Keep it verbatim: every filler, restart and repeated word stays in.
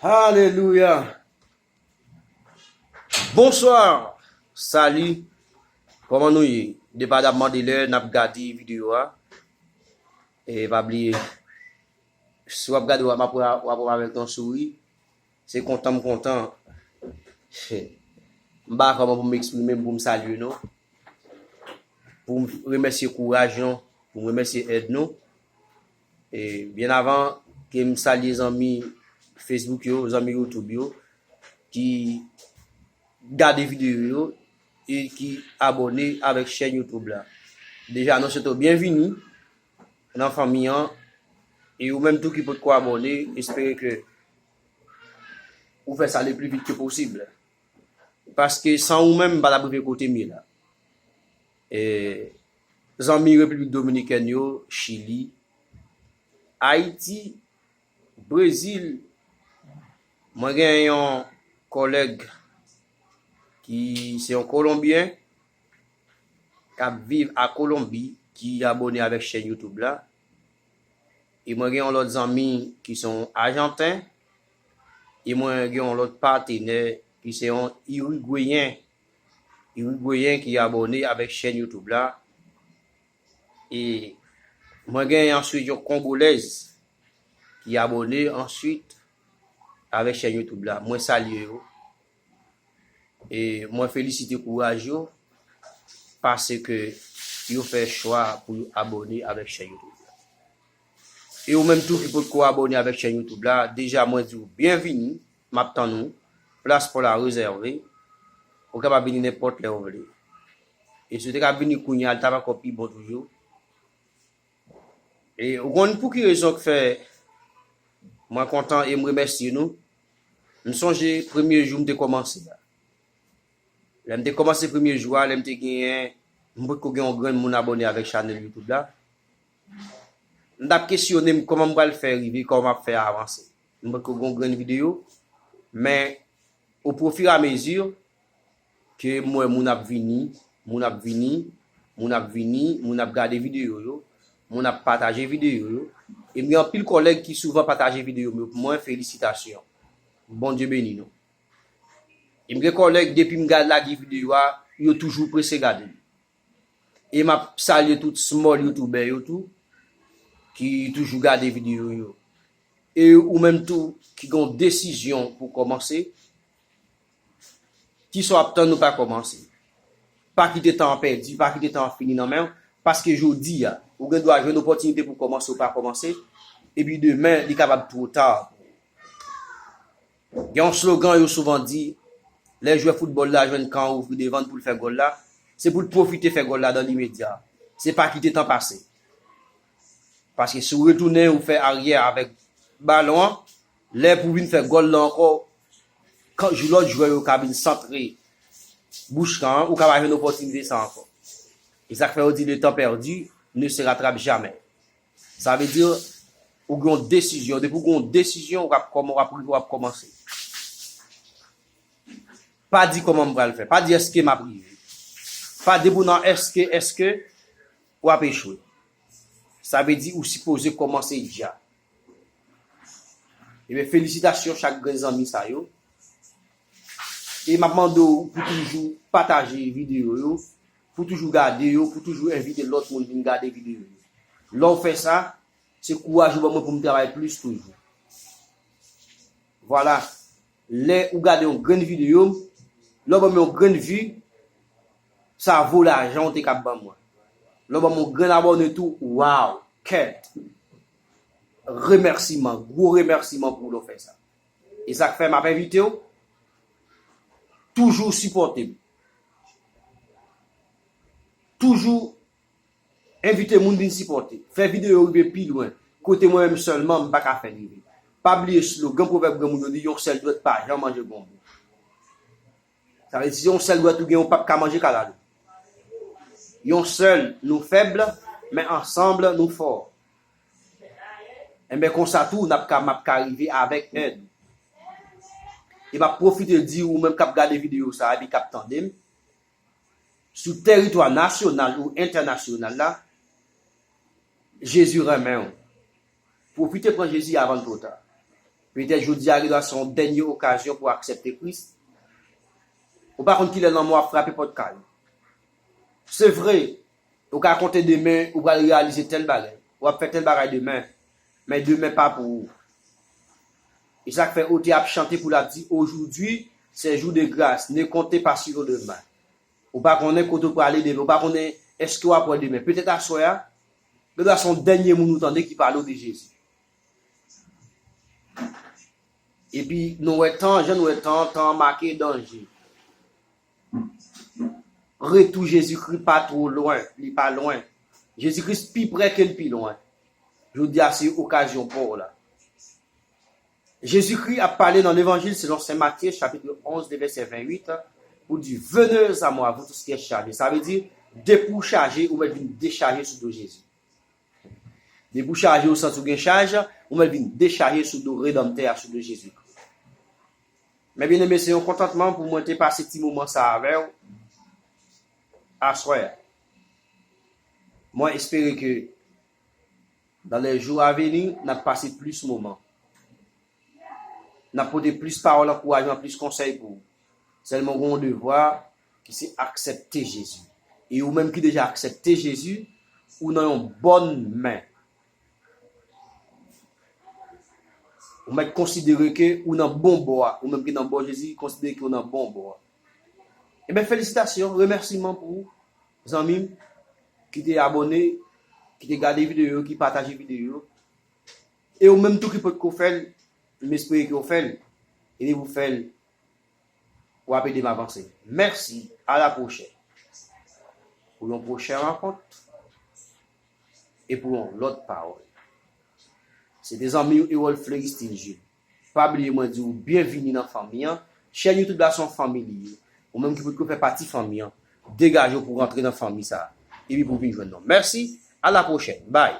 Alelouya. Bonswa. Sali. Kòman nou ye? Depa n ap mande lè n ap gade videyo a. E pa bliye, si w ap gade, w ap, w ap wè avèk yon souri. Se kontan m kontan. M pa kòman pou m eksprime m pou m salye nou. Pou m remèsye kouraj nou, pou m remèsye èd nou. E byen avan ke m salye zanmi Facebook yo, zanmi YouTube yo, ki gade videyo yo e ki abòne avèk chèn YouTube la. Deja, nou swete w byenvini nan fanmi an. E ou menm tou ki potko abòne, espere ke ou fè sa le pli vit ke posib. Paske san ou menm, m pa t ap rive kote m ye la. E zanmi Repiblik Dominikèn yo, Chili, Ayiti, Brezil, mwen gen yon kòlèg ki se yon Kolonbyen k ap viv a Kolonbi ki abòne avèk chèn YouTube la. E mwen gen yon lòt zanmi ki se yon Ajanten. E mwen gen yon lòt patenè ki se yon Irigweyen. Irigweyen ki abòne avèk chèn YouTube la. E mwen gen answit yon Kongolèz ki abòne answit avèk chèn YouTube la. Mwen salye yo. E mwen felisite kouraj yo paske yo fè chwa pou yo abòne avèk chèn YouTube la. E ou menm tou ki potko abòne avèk chèn YouTube la, deja mwen di w byenvini, m ap tann ou. Plas pa w la rezève. Ou kapab vini nenpòt lè w vle. E si w te ka vini kounye a, li t ap ankò pi bon toujou. E ou konn pou ki rezon k fè mwen kontan e m remèsye nou? M sonje premye jou m te kòmanse a. Lè m te kòmanse premye jou a, lè m te genyen, m potko gen yon grenn moun abòne avèk chanèl YouTube la. M t ap kesyone m kòman m pral fè rive, kòman m ap fè avanse. M potko gen yon grenn videyo, men o pwofirameziye ke m wè moun ap vini, moun ap vini, moun ap vini, moun ap gade videyo yo, moun ap pataje videyo yo. E m gen anpil kòlèg ki souvan pataje videyo m yo pou mwen, felisitasyon. Bondye beni nou. E m gen kòlèg, depi m gad lage videyo a, yo toujou prese gade l. E m ap salye tout small youtubè yo tou, ki toujou gade videyo yo. E ou menm tou, ki gen yon desizyon pou kòmanse, kisa w ap tann ou pa kòmanse? Pa kite tan an pèdi, pa kite tan an fini nan men w, paske jodi a, ou gen dwa jwenn opòtinite pou kòmanse ou pa kòmanse, epi demen, li kapab twò ta. Gen yon slogan yo souvan di, lè jwè foutbòl la jwenn kan ouvri devan l pou l fè gòl la, se pou l pwofite fè gòl la dan limedya. Se pa kite tan pase. Paske si w retounen, ou fè aryè avèk balon an, lè pou vin fè gòl la ankò, kan jou lòt jwè yo ka vin santre bouch kan an, ou ka pa jwenn opòtinite sa ankò. E sa k fè yo di, le temps perdu ne se rattrape jamais. Sa vle di, ou gen yon desizyon. Depi w gen yon desizyon, w ap kòman, w ap rive, w ap kòmanse. Pa di kòman m pral fè. Pa di èske m ap rive. Pa depi w nan èske, èske, w ap echwe. Sa vle di ou sipoze kòmanse dja. Ebyen, felisitasyon chak grenn zanmi sa yo. E m ap mande w pou toujou pataje videyo yo, pou toujou gade yo, pou toujou envite lòt moun vin gade videyo yo. Lè w fè sa, se kouraj ou ban mwen pou m travay plis toujou. Vwala. Lè ou gade yon grenn videyo m, lè w ban m yon grenn vi, sa vo lajan w te kab ban mwen. Lè w ban m yon grenn abòne tou, waw, kèt. Remèsiman, gwo remèsiman pou lè w fè sa. E sa k fè m ap envite w, toujou sipòte m. Toujou envite moun vin sipòte. Fè videyo yo rive pi lwen. Kote mwen menm sèlman, m pa ka fè l rive. Pa bliye slogan, pwovèb granmoun yo di, yon sèl dwèt pa janm manje gonbo. Sa vle di, si yon sèl dwèt ou gen, ou p ap ka manje kalalou. Yon sèl, nou fèb, men ansanm, nou fò. Enben, konsa tou, n ap ka, m ap ka rive avèk èd. E m ap pwofite di ou menm k ap gade videyo sa a epi k ap tande m, sou teritwa nasyonal ou entènasyonal la, Jezi renmen w. Pwofite pran Jezi avan l twò ta. Petèt jodi a gendwa se yon dènye okazyon pou w aksepte Kris. Ou pa konn kilè lanmò ap frape pòt kay ou. Se vre, ou ka konte demen, ou pral reyalize tèl bagay. W ap fè tèl bagay demen. Men demen pa pou ou. E sa k fè otè ap chante pou l ap di, Aujourd'hui, c'est jour de grâce, ne comptez pas sur demain. Ou pa konnen kote w prale demen. Ou pa konnen èske w ap wè demen. Petèt aswè a, gendwa se yon dènye moun ou tande ki pale w de Jezi. Epi nou wè tan, jan nou wè tan, tan an make danje. Retou Jezikri pa two lwen, li pa lwen. Jezikri pi pre ke l pi lwen. Jodi a se okazyon pa w la. Jezikri ap pale nan Levanjil selon Sen Matye, chapit onz, de vèsè venntuit, pou di, Venez à moi, vous tous qui êtes chargés. Sa vle di, depi w chaje, ou mèt vin dechaje sou do Jezi. Depi w chaje, ou santi w gen chaj, ou mèt vin dechaje sou do Redanmtè a, sou do Jezikri. Men byeneme, se yon kontantman pou mwen te pase ti moman sa avè w aswè a. Mwen espere ke dans les jours à venir, n ap pase plis moman. N ap pote plis pawòl ankourajman, plis konsèy pou ou. Sèlman, w gen yon devwa ki se aksepte Jezi. E ou menm ki deja aksepte Jezi, ou nan yon bòn men. Ou mèt konsidere ke ou nan bon bò a. Ou menm ki nan bò Jezi, konsidere ke ou nan bon bò a. Ebyen, felisitasyon, remèsiman pou ou, zanmi m, ki te abòne, ki te gade videyo, ki pataje videyo. E ou menm tou ki potko fè l, m espere ke w fè l. E depi w fè l, w ap ede m avanse. Mèsi, a la pwochèn. Pou yon pwochen rankont e pou yon lòt pawòl. Se te zanmi w Erol Fleuristin Jules. Pa bliye mwen di w byenvini nan fanmi an. Chèn YouTube la se yon fanmi li ye. Ou menm ki potko fè pati fanmi an, degaje w pou w rantre nan fanmi sa a. Epi pou w vin jwenn nou. Mèsi, a la pwochèn. Bye.